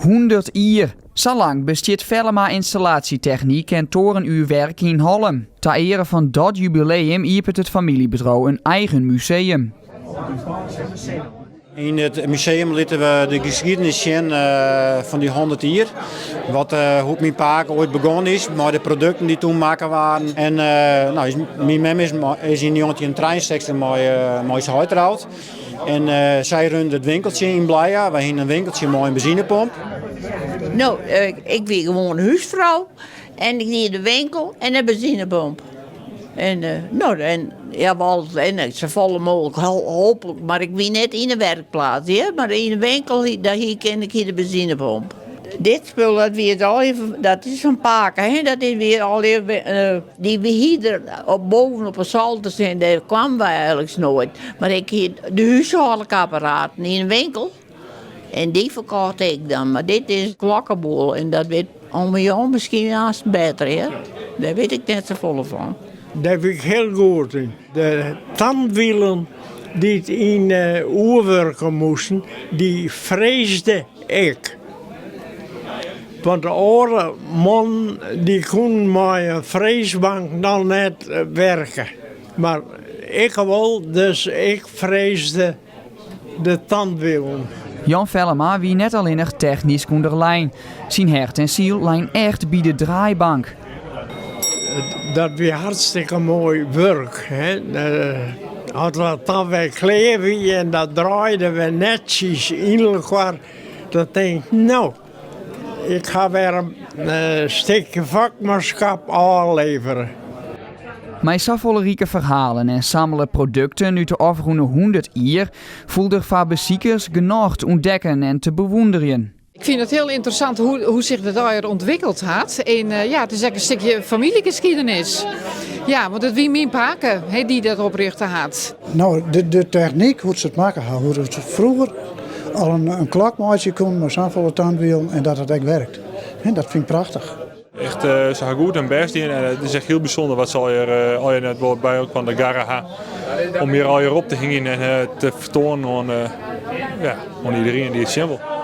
100 jier! Sa lang bestiet Vellema Installatietechniek en Torenuurwerk yn Hollum. Ta eare fan dat jubileum iepenet it famyljebedriuw in eigen museum. Yn it museum litte we de geschiedenis sjen fan dy 100 jier. Wat, hoe't myn pake oait begûn is mei de produkten dy't toen makke waarden. En no, myn mem is yn 1963 mei, mei ús heit troud. En sy runde it winkeltsje yn Blija. Wy hiene in winkeltsje mei in benzinepomp. No, ik wie gewoan húsfrou en ik die de winkel en de benzinepomp. En no, en ja, en safolle mooglik holp, mar ik wie net yn de werkplaats, hear, mar yn de winkel, dêr hie ik en ik hie de benzinepomp. Dit spul, dat wie it allegear, dat is fan pake, hè, dat is wie allegear, dy hie der op boven op 'e solder stean, dêr kwamen wy eigenliks noait. Mar ik hie de húshâldlike apparaten yn de winkel en dy ferkocht ik dan. Mar dit is klokkeboel en dat wit ome Jan miskien aanst better, hear. Dêr wit ik net safolle fan. Dêr wie ik hiel goed yn. De tandwielen dy't yn oerwurken moasten, dy freesde ik. Want de oare mannen dy koenen mei in freesbank noch net werke. Mar ik wol, dus ik freesde de tandwielen. Jan Vellema wie net allinnich technysk ûnderlein. Syn hert en siel lein echt by de draaibank. Dat wie hartstikke moai wurk. Hè. As dat dan wer klear wie en dat draaide wer netsjes yn elkoar, dan tink ik, no, ik ha wer in stikje fakmanskip ôflevere. Mei safolle rike ferhalen en sammele produkten út de ôfrûne 100 jier foel der foar besikers genôch te ûntdekken en te bewûnderjen. Ik fyn it hiel ynteressant hoe, hoe sich dat allegear ûntwikkeld hat. En uh, ja, it is ek in stikje famyljegeskiednis. Ja, want it wie myn pake he, dy't dat oprjochte hat. No, de, de technyk, hoe't se it makke ha, hoe't se froeger al in, in klok meitsje koene mei safolle tandwielen en dat it ek werkt. En dat fyn ik prachtich. Echt, uh, se ha goed en bêst dien en it is echt hiel bysûnder wat se allegear, uh, allegear net wol by elkoar de garre ha om hjir allegear op te hingjen en uh, te fertoanen oan, ja, oan iderien dy't it sjen wol.